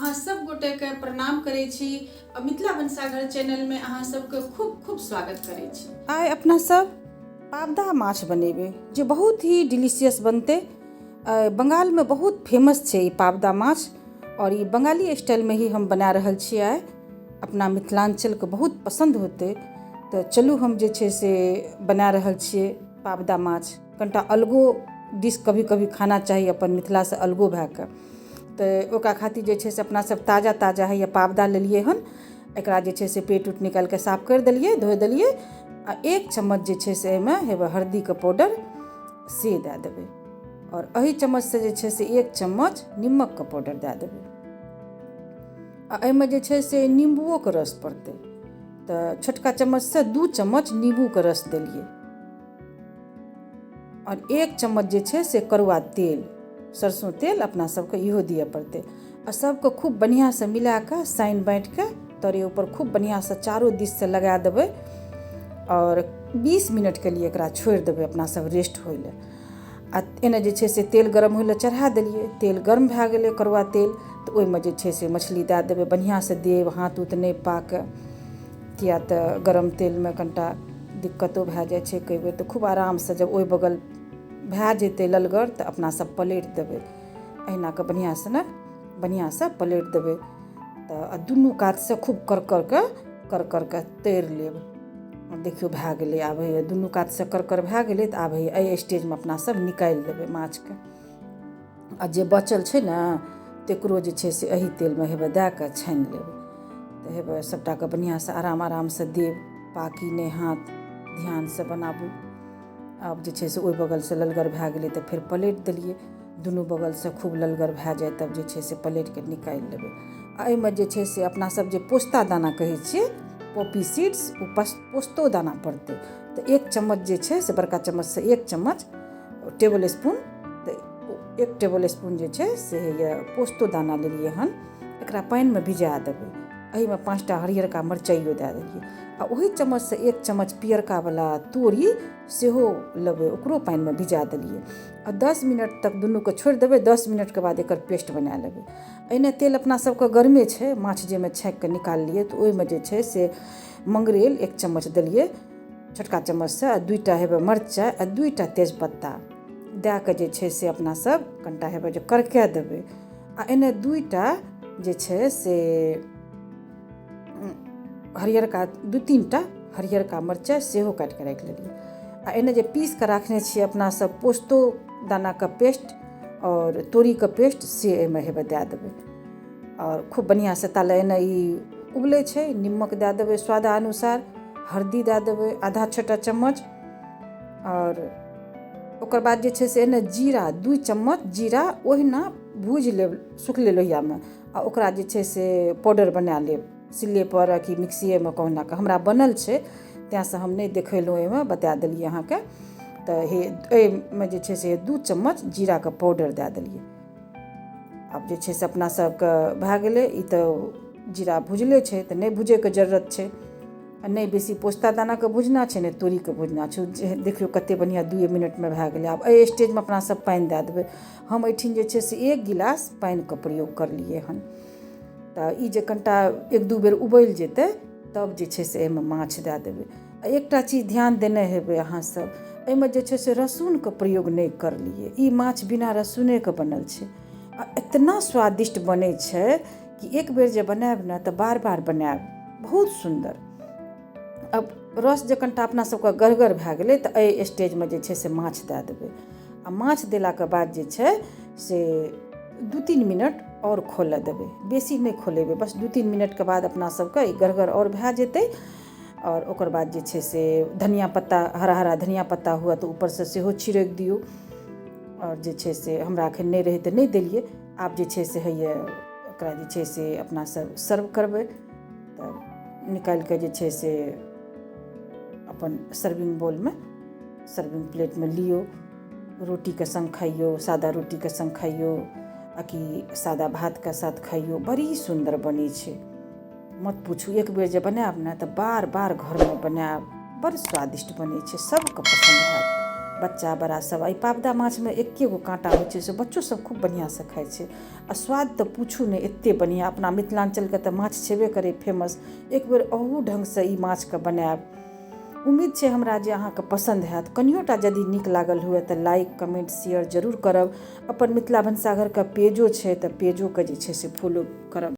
अहाँ सब गोटेके प्रणाम करै छी आ मिथिला भनसाघर चैनलमे अहाँ सबके खूब खूब स्वागत करै छी। आइ अपना सब पाबदा माछ बनेबै जे बहुत ही डिलीशियस बनतै। बंगालमे बहुत फेमस छै ई पाबदा माछ और ई बंगाली स्टाइलमे ही हम बना रहल छी। आइ अपना मिथिलाञ्चलके बहुत पसन्द होतै। तऽ चलू हम जे छै से बना रहल छियै पाबदा माछ। कनिटा अलगो डिश कभी कभी खाना चाही अपन मिथिलासँ अलगो भए कऽ। तऽ ओकरा खातिर जे छै से अपना सब ताजा ताजा होइए पाबदा लेलियै हन। एकरा जे छै से पेट उट निकालि कऽ साफ करि देलियै, धोइ देलियै आ 1 चम्मच जे छै से एहिमे हेबे हरदीके पाउडर से दए देबै और एहि चम्मचसँ जे छै से 1 चम्मच निमकके पाउडर दए देबै आ एहिमे जे छै से नीम्बुओके रस पड़तै। तऽ छोटका चम्मचसँ 2 चम्मच नीम्बूके रस देलियै और 1 चम्मच जे छै से करुआ तेल, सरसों तेल अपना सबके इहो दिअ पड़तै आ सबके खूब बढ़िआँसँ मिलाकऽ सानि बाँटिके तरे ऊपर खूब बढ़िआँसँ चारो दिससँ लगा देबै और 20 मिनटके लिए एकरा छोड़ि देबै अपना सब रेस्ट होइ लए। आ एने जे छै से तेल गरम होइ लए चढ़ा देलियै। तेल गर्म भए गेलै करुआ तेल, तऽ ओहिमे जे छै से मछली दए देबै। बढ़िआँसँ देब, हाथ उत नहि पाकए, किया तऽ गरम तेलमे कनिटा दिक्कतो भए जाइ छै कई बेर। तऽ खूब आरामसँ जब ओहि बगल भए जेतै ललगर तऽ अपना सब पलटि देबै, एहिना कऽ बढ़िआँसँ ने बढ़िआँसँ पलटि देबै। तऽ आ दुनू कातसँ खूब करकरके करकरके तरि लेब। देखियौ भए गेलै। आब होइए दुनू कातसँ करकर भए गेलै तऽ आब होइए एहि स्टेजमे अपना सब निकालि लेबै माछके आ जे बचल छै ने तकरो जे छै से एही तेलमे हेबे दए कऽ छानि लेबै। तऽ हेबे सभटाके बढ़िआँसँ आराम आरामसँ देब, पाकी नहि हाथ, ध्यानसँ बनाबू। आब जे छै से ओहि बगलसँ ललगर भए गेलै तऽ फेर पलटि देलियै। दुनू बगलसँ खूब ललगर भए जाय तब जे छै से पलटिके निकालि लेबै। आ एहिमे जे छै से अपना सब जे पोस्ता दाना कहै छियै, पॉपी सीड्स, ओ पोस्तो दाना पड़तै। तऽ 1 चम्मच जे छै से बड़का चम्मचसँ 1 चम्मच टेबल स्पून, तऽ 1 टेबल स्पून जे छै से होइए पोस्तो दाना लेलियै हन। एकरा पानिमे भिजा देबै। एहिमे 5टा हरियरका मरचाइयो दए देलियै आ ओही चम्मचसँ 1 चम्मच पियरकावला तोरी सेहो लेबै, ओकरो पानिमे भिजा देलियै आ 10 मिनट तक दुनूके छोड़ि देबै। 10 मिनटके बाद एकर पेस्ट बना लेबै। एहिने तेल अपना सबके गरमे छै, माछ जाहिमे छाँकिके निकाललियै तऽ ओहिमे जे छै से मंगरैल 1 चम्मच देलियै छोटका चम्मचसँ आ 2टा हेबै मरचाइ आ 2टा तेजपत्ता दए कऽ जे छै से अपना सब कनिटा हेबै जे करके देबै। आ एने 2टा जे छै से हरियरका, 2-3टा हरियरका मरचाइ सेहो काटिके राखि लेलियै। आ एने जे पीस कऽ राखने छियै अपना सब पोस्तो दानाके पेस्ट और तोरीके पेस्ट से एहिमे हेबै दए देबै और खूब बढ़िआँसँ ताले एने ई उबलै छै। निमक दए देबै स्वादानुसार, हरदी दए देबै आधा छोटा चम्मच और ओकर बाद जे छै से एने जीरा 2 चम्मच जीरा ओहिना भूजि लेब सुखले लोहियामे आ ओकरा जे छै से पाउडर बना लेब सिल्लेपर कि मिक्सीएमे कहुना कऽ। हमरा बनल छै तैँसँ हम नहि देखेलहुँ, एहिमे बता देलियै अहाँके। तऽ हे एहिमे जे छै से 2 चम्मच जीराके पाउडर दए देलियै। आब जे छै से अपना सबके भए गेलै। ई तऽ जीरा भुजले छै तऽ नहि भुजैके जरूरत छै आ नहि बेसी पोस्ता दानाके भुजना छै, नहि तोरीके भुजना छै। देखियौ कते बढ़िआँ 2 मिनटमे भए गेलै। आब एहि स्टेजमे अपना सब पानि दए देबै। हम एहिठिन जे छै से 1 गिलास पानिके प्रयोग करलियै हन। तऽ ई जे कनिटा 1-2 बेर उबलि जेतै तब जे छै से एहिमे माछ दए देबै। आ एकटा चीज ध्यान देने हेबै अहाँ सब, एहिमे जे छै से रसूनके प्रयोग नहि करलियै। ई माछ बिना रसूनेके बनल छै आ इतना स्वादिष्ट बनै छै कि एक बेर जे बनायब ने तऽ बार बार बनायब, बहुत सुन्दर। अब रस जे कनिटा अपना सबके गढ़गर भए गेलै तऽ एहि स्टेजमे जे छै से माछ दए देबै। आ माछ देलाके बाद जे छै से 2-3 मिनट आओर खोलऽ देबै, बेसी नहि खोलेबै, बस 2-3 मिनटके बाद अपना सबके ई गढ़गर आओर भए जेतै। आओर ओकर बाद जे छै से धनिया पत्ता, हरा हरा धनिया पत्ता हुए तऽ ऊपरसँ सेहो छिड़कि दियौ। आओर जे छै से हमरा एखन नहि रहै तऽ नहि देलियै। आब जे छै से होइए ओकरा जे छै से अपना सब सर्व करबै। तऽ निकालिके जे छै से अपन सर्विंग बोलमे, सर्विंग प्लेटमे लियौ, रोटीके संग खाइयौ, सादा रोटीके संग खाइयौ आ कि सादा भातके साथ खाइयौ, बड़ी सुन्दर बनै छै, मत पूछू। एक बेर जे बनायब ने तऽ बार बार घरमे बनायब, बड़ स्वादिष्ट बनै छै, सबके पसन्द हैत। बच्चा बड़ा सब। एहि पाबदा माछमे एक्के गो काँटा होइ छै, से बच्चो सब खूब बढ़िआँसँ खाइ छै। आ स्वाद तऽ पूछू नहि, एते बढ़िआँ। अपना मिथिलाञ्चलके तऽ माछ छेबे करै फेमस। एक बेर अहू ढङ्गसँ ई माछके बनायब, उम्मीद छै हमरा जे अहाँके पसन्द हैत। कनियोटा यदि नीक लागल हुए तऽ लाइक, कमेंट, शेयर जरूर करब। अपन मिथिला भनसाघरके पेजो छै, तऽ पेजोके जे छै से फॉलो करब।